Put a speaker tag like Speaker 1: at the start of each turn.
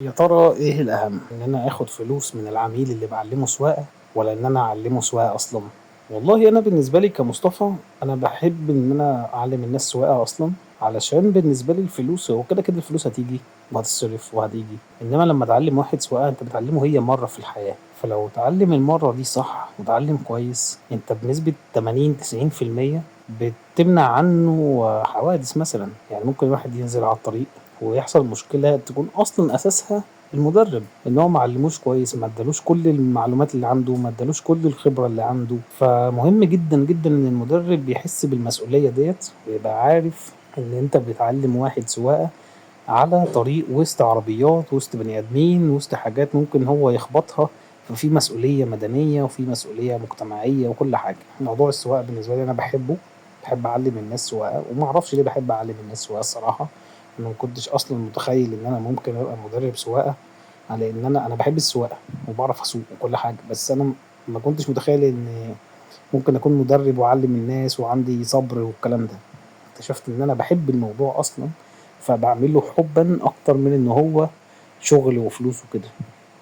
Speaker 1: يا ترى إيه الأهم؟ إن أنا آخد فلوس من العميل اللي باعلمه سواقة، ولا إن أنا أعلمه سواقة أصلا؟ والله أنا بالنسبة لي كمصطفى، أنا بحب إن أنا أعلم الناس سواقة أصلا، علشان بالنسبة لي الفلوس هو كده كده الفلوس هتيجي وهتصرف وهتيجي، إنما لما تعلم واحد سواقة أنت بتعلمه هي مرة في الحياة، فلو اتعلم المرة دي صح وتعلم كويس أنت بنسبة 80 90% بتمنع عنه حوادث مثلا. يعني ممكن واحد ينزل على الطريق ويحصل مشكلة تكون أصلا أساسها المدرب، إن هو ما علموش كويس، ما ادالوش كل المعلومات اللي عنده، ما ادالوش كل الخبرة اللي عنده. فمهم جدا جدا إن المدرب يحس بالمسؤولية ديت ويبقى عارف إن أنت بتعلم واحد سواقة على طريق وسط عربيات، وسط بني آدمين، وسط حاجات ممكن هو يخبطها، ففي مسؤولية مدنية وفي مسؤولية مجتمعية وكل حاجة. موضوع السواقة بالنسبة لي أنا بحبه، بحب أعلم الناس سواقة، وما أعرفش ليه بحب أعلم الناس سواقة الصراحة. أنا ما كنتش أصلا متخيل إن أنا ممكن أبقى مدرب سواقة، على إن أنا بحب السواقة وبعرف أسوق وكل حاجة، بس أنا ما كنتش متخيل إن ممكن أكون مدرب وأعلم الناس وعندي صبر والكلام ده. اكتشفت إن أنا بحب الموضوع أصلا، فبعمله حبا أكتر من إن هو شغل وفلوس وكده.